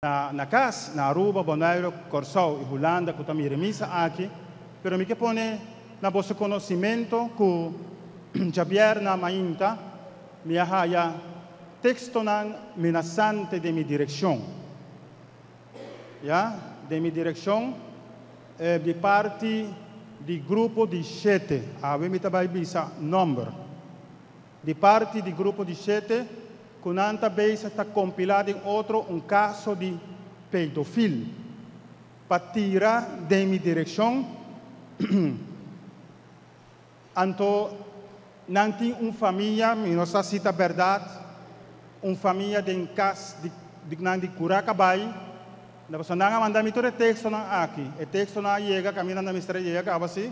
Na kas, na Aruba, Boneiru, Kòrsou i Hulanda ku ta mira misa aki, pero mi ke pone na boso konosimentu ku djabièrnè mainta mi a haya tekstonan menasante den mi direkshon. Ya, den mi direkshon di parti di grupo di shete. Awe mi ta bai bisa nòmber. Di parti di grupo di shete ku nan ta bezig ta kompilá den otro un kaso di pedofil pa tira den mi direkshon, anto nan tin un famia, mi no sa si ta bèrdat, un famia den kas di nan di kura kabai, pasobra nan a manda mi tur e tekstonan aki, e tekstonan a yega kaminda nan mester a yega kaba si.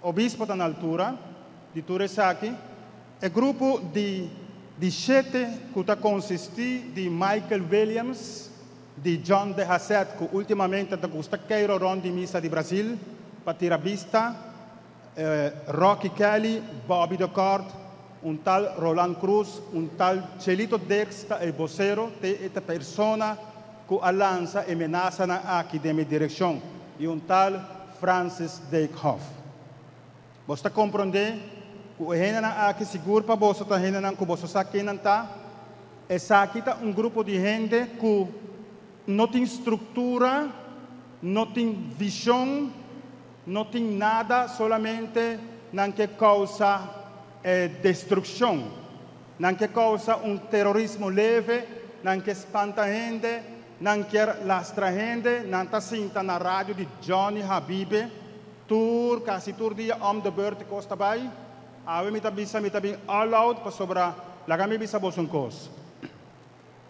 Obispo ta na altura di tur esaki. E grupo di di shete ku ta konsistí di Michael Williams, di John de Haseth ku últimamente ta gusta keiro rònt di misa di Brazil pa tira bista, Rocky Kelly, Bobby de Kort, un tal Roland Cruz, un tal Chelito Dirks ta e bosero, te e ta persona ku a lansa e menasanan aki den mi direkshon, i un tal Francis Dijkhoff. Boso ta komprondé ku e hendenan aki sigur pa boso ta hendenan ku boso sa ken nan ta? Esaki ta un grupo di hende ku no tin struktura, no tin vishon, no tin nada, solamente nan ke kousa e destrukshon. Nan ke kousa un terorismo leve, nan ke spanta hende, nan kier lastra hende, nan ta sinta na radio di Johnny Habibe tur, kasi tur dia om de beurt kos ta bai. Awe mi ta bisa mi ta bin all out pasobra laga mi bisa boso un kos.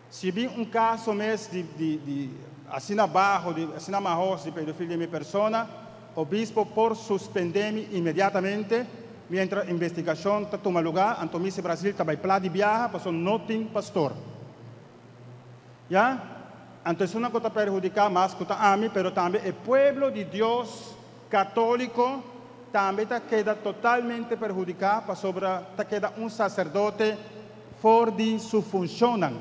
Si bin un kaso mes di di di asina baho, di asina mahos di pedofilia di mi persona, obispo por suspende mi inmediatamente mientras investigashon ta tuma lugá, anto mi si Brasil ta bai pla di biaha paso no tin pastor. Ya? Anto esunnan ku ta perhudiká mas ku ta ami, pero tambe e pueblo di Dios katóliko tambe ta keda totalmente perhudiká pasobra ta keda un saserdote for di su funshonnan.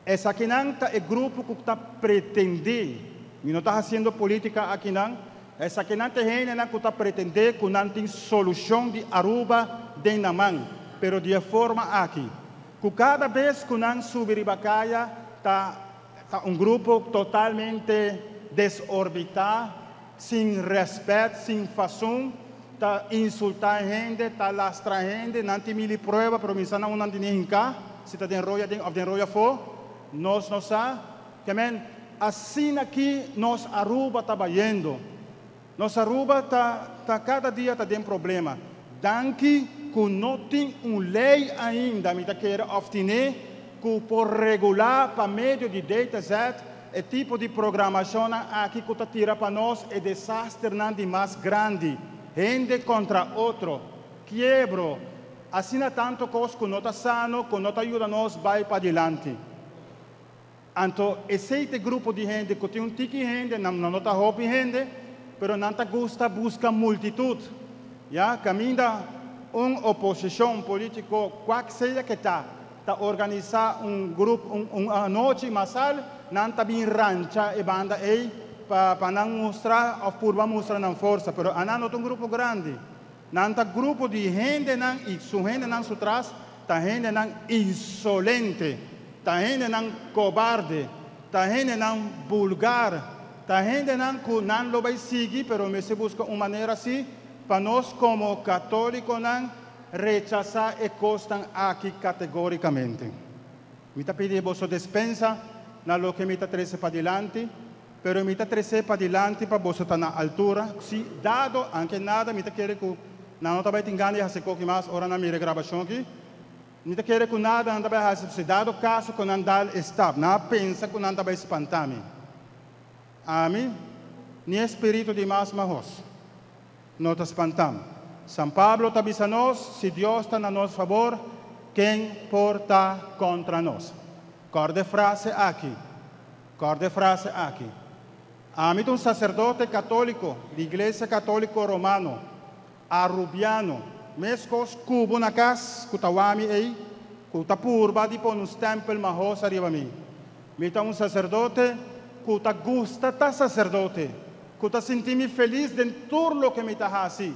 Esakinan ta e grupo ku ta pretendé, mi no ta hasiendo polítika akinan, esakinan ta e hendenan ku ta pretendé ku nan tin solushon di Aruba den nan man, pero di e forma aki, ku kada bes ku nan subi riba kaya ta ta un grupo totalmente desorbitá, sin rèspèt, sin fason, ta insultá hende, ta lastra hende, nan tin mili prueba, pero mi sa na un nan tin hinká, si ta den roya aden òf den roya afó, nos no sa. Ke men, asina ki nos Aruba ta bayendo. Nos Aruba ta ta kada dia ta den problema. Danki ku no tin un lei ainda, mi ta kere òf tine, ku por regulá pa medio di DTZ e tipo di programashonnan aki ku ta tira pa nos e desasternan di mas grandi, hende kontra otro, kiebro, asina tanto kos ku no ta sano, ku no ta yuda nos bai padilanti. Anto esei ta e grupo di hende ku tin un tiki hende, nan no ta hopi hende, pero nan ta gusta buska multitut. Ya, kaminda un oposishon polítiko, kuak sea ke ta, ta organisá un grup, un un anochi masal, nan ta bin rancha e banda ei pa pa nan mustra òf purba mustra nan forsa. Pero anan no ta un grupo grandi. Nan ta grupo di hendenan i su hendenan su tras ta hendenan insolente, ta hendenan kobarde, ta hendenan bulgar, ta hendenan ku nan lo bai sigui pero mester buska un manera si pa nos komo katólikonan rechasá e kosnan aki kategórikamente. Mi ta pidi boso despensa na loke mi ta trese padilanti. Pero mi ta tresé padilanti pa boso ta na altura. Si dado, anke nada, mi ta kere ku nan no ta bai tin gana di hasi koki mas ora nan mira e grabashon aki. Mi ta kere ku nada nan ta bai hasi, si dado kaso ku nan dal e stap, nan a pensa ku nan ta bai spanta mi. Ami, ni e spiritu di mas mahos no ta spanta mi. San Pablo ta bisa nos, si Dios ta na nos fabor, ken por ta kontra nos? Kòrda e frase aki. Kòrda e frase aki, Ami ta un saserdote katóliko di Iglesia Katóliko Romano, arubiano, meskos ku bo na kas ku ta wami ei, ku ta purba di pone un stèmpel mahos ariba mi. Mi ta un saserdote ku ta gusta ta saserdote, ku ta sinti mi felis den tur loke mi ta hasi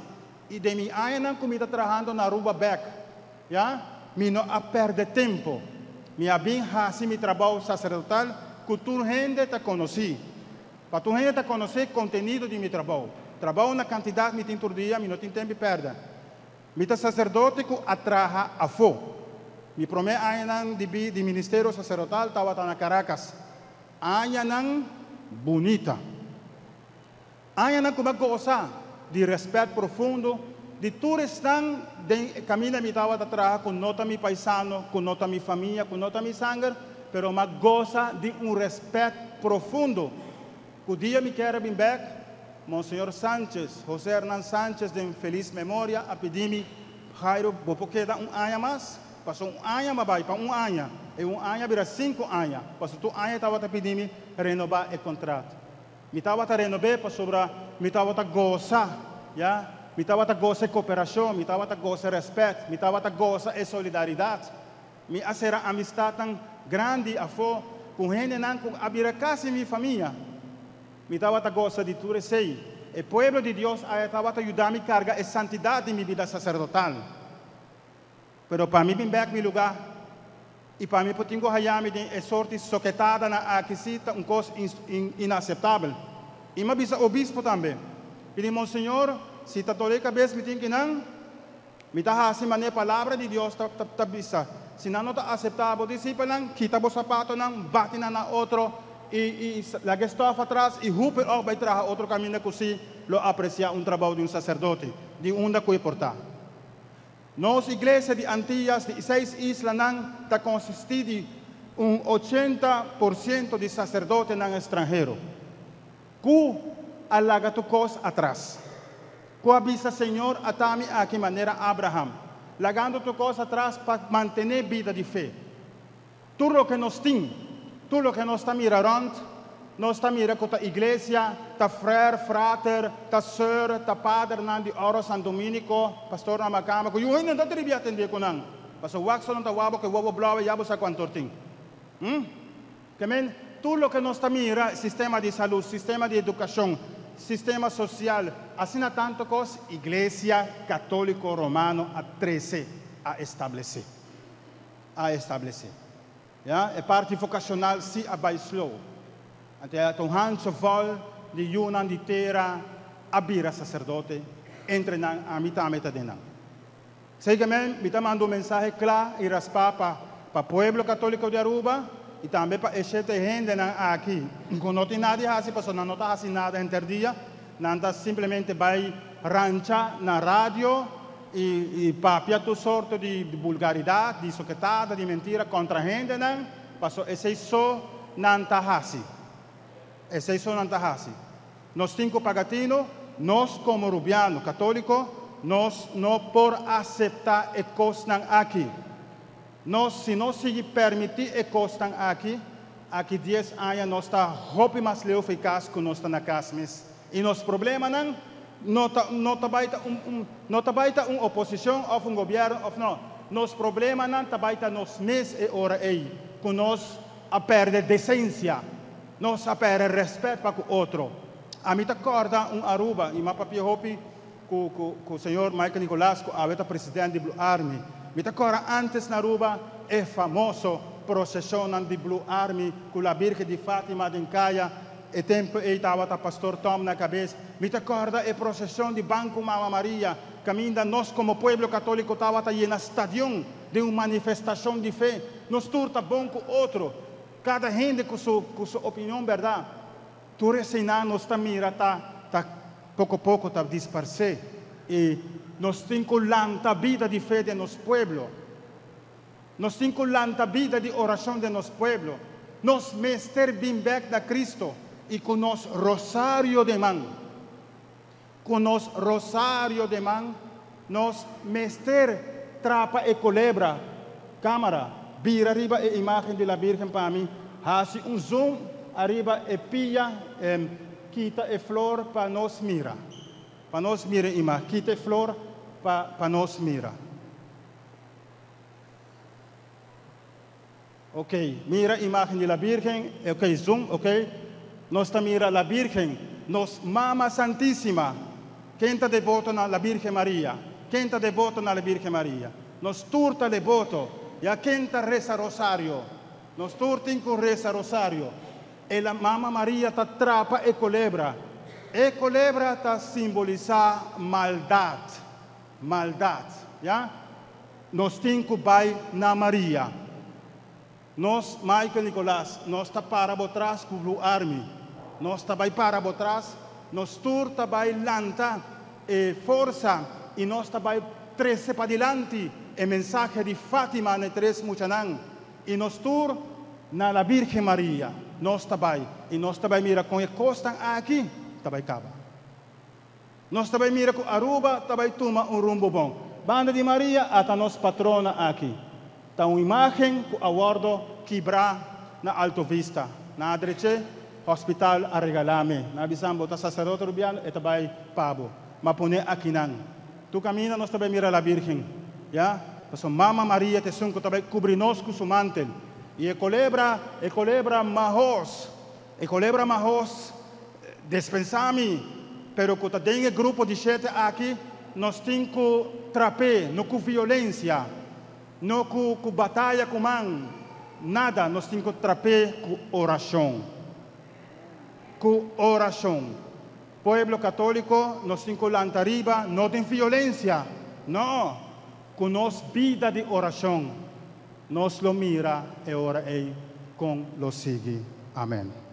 i den mi añanan ku mi ta trahando na Aruba bèk. Ya, mi no a pèrdè tempu. Mi a bin hasi mi trabou saserdotal ku tur hende ta konosí. Pa tur hende ta konosé kontenido di mi trabou. Trabou na kantidat mi tin tur dia, mi no tin tempu pèrdè. Mi ta saserdote ku a traha afó. Mi promé añanan di bi di ministerio saserdotal tabata na Caracas. Añanan bunita. Añanan ku mi a gosa di rèspèt profundo di tur esnan den e kaminda mi tabata traha ku no ta mi paisano, ku no ta mi famia, ku no ta mi sanger, pero mi a gosa di un rèspèt profundo. Ku dia mi kier a bin bèk, Monseñor Sanchez, José Hernán Sanchez den felis memoria, a pidi mi, Jairo, bo por keda un aña mas? Paso un aña m'a bai pa un aña, e un aña a bira sinku aña, paso tur aña e tabata pidi mi renobá e kontrat. Mi tabata renob'é pasobra mi tabata gosa, ya, mi tabata gosa e koperashon, mi tabata gosa e rèspèt, mi tabata gosa e solidaridat. Mi a sera amistatnan grandi afó ku hendenan ku a bira kasi mi famia. Mi tabata gosa di tur esei. E pueblo di Dios aya tabata yuda mi karga e santidat di mi bida saserdotal. Pero pa mi bin bèk mi lugá i pa mi por tin ku haña mi den e sorti soketadanan aki sí ta un kos inaseptabel. I mi a bisa obispo tambe, Pidi Monseñor, si ta dole kabes mi tin kinan, mi ta hasi manera Palabra di Dios ta bisa. Si nan no ta aseptá bo disipelnan, kita bo sapatonan, bati nan na otro i laga e stòf atras i hupi òf bai traha otro kaminda ku sí lo apresiá un trabou di un saserdote, di unda ku e por ta. Nos Iglesia di Antillas di seis islanan ta konsistí di un 80% di saserdotenan estranhero ku a laga tur kos atras, ku a bisa Señor ata mi aki manera Abraham, lagando tur kos atras pa mantené bida di fe. Tur loke nos tin, tur loke nos ta mira rònt, nos ta mira ku ta iglesia, ta frèr, frater, ta sùr, ta padernan di Oro San Dominico, pastornan makamba ku yu hende no ta tribi atendé ku nan. Pasobra wak so nan ta wak bo ku e wowo blou ya bo sa kuantu tin. Hm? Ke men, tur loke nos ta mira, sistema di salú, sistema di edukashon, sistema sosial, asina tantu kos, Iglesia Katóliko Romano a trese, a establesé. A establesé. Ya, e parti vokashonal sí a bai slow. Anto ya ta un hancho vòl di yunan di tera a bira saserdote, entre nan ami tambe ta den nan. Segemen mi ta manda un mensahe kla i raspá pa pa pueblo katóliko di Aruba i tambe pa e shete hendenan aki ku no tin nada di hasi pasobra nan no ta hasi nada henter dia, nan ta simplemente bai rancha na radio i papia tur sorto di bulgaridat, di soketada, di mentira kontra hendenan, paso esei so nan ta hasi. Esei so nan ta hasi. Nos tin ku paga tino, nos komo rubiano katóliko, nos no por aseptá e kosnan aki. Nos, si nos sigui permití e kosnan aki, aki dies aña nos ta hopi mas leu for e kas ku nos ta na kas mes. I nos problemanan no ta no ta bai ta un un no ta bai ta un oposishon òf un gobièrnu òf no. Nos problemanan ta bai ta nos mes e ora ei ku nos a pèrdè desensia, nos a pèrdè rèspèt pa ku otro. Ami ta kòrda un Aruba i m'a papia hopi ku ku ku señor Michael Nicolaas ku awe ta president di Blue Army. Mi ta kòrda ántes na Aruba e famoso proseshonnan di Blue Army ku La Birgen di Fatima den kaya. E tempu ei tabata Pastor Tom na kabes. Mi ta kòrda e proseshon di Banku Mama Maria, kaminda nos komo pueblo katóliko tabata yena stadion den un manifestashon di fe. Nos tur ta bon ku otro, kada hende ku su ku su opinion bèrdat. Tur eseinan nos ta mira ta ta poko poko ta disparsé i nos tin ku lanta bida di fe den nos pueblo. Nos tin ku lanta bida di orashon den nos pueblo. Nos mester bin bèk na Cristo i ku nos rosario den man. Ku nos rosario den man, nos mester trapa e kolebra. Kámara, bira riba e imágen di La Bírgen pa mi. Hasi un zoom ariba e pia, kita e flor pa nos mira. Pa nos mira e imágen. Kita e flor pa pa nos mira. Ok, mira imagen di la Virgen, ok, zoom, ok. Nos ta mira la Virgen, nos Mama Santísima. Ken ta deboto na la Virgen Maria? Ken ta deboto na la Virgen Maria? Nos tur ta deboto. Ya ken ta resa rosario? Nos tur tin ku resa rosario. E la Mama Maria ta trapa e kolebra. E kolebra ta simbolisá maldat. Maldat, ya. Nos tin ku bai na Maria. Nos, Michael Nicolaas, nos ta para bo tras ku Blue Army. Nos ta bai para bo tras, nos tur ta bai lanta e forsa i nos ta bai trese padilanti e mensahe di Fatima na e tres muchanan. I nos tur na la Virgen Maria nos ta bai i nos ta bai mira kon e kosnan aki ta bai kaba. Nos ta bai mira ku Aruba ta bai tuma un rumbo bon. Banda di Maria ata nos patrona aki. Ta un imagen ku a wordo kibra na Alto Vista. Nan a dreche, hospital a regala mi. Nan a bisa bo ta sacerdote Rubiano, e ta bai pa bo. Ma pone akinan. Tur kaminda nos ta bai mira la Virgen. Ya, pasobra Mama Maria ta esun ku ta bai kubri nos ku su mantel. I e kolebra, e kolebra mahos, e kolebra mahos Despensá mi, pero ku ta den e grupo di shete aki, nos tin ku trap'é, no ku violensia, no ku ku bataya ku man, nada, nos tin ku trap'é ku orashon. Ku orashon. Pueblo katóliko, nos tin ku lanta riba, no den violensia, no, ku nos bida di orashon, nos lo mira e ora ei kon lo sigui. Amèn.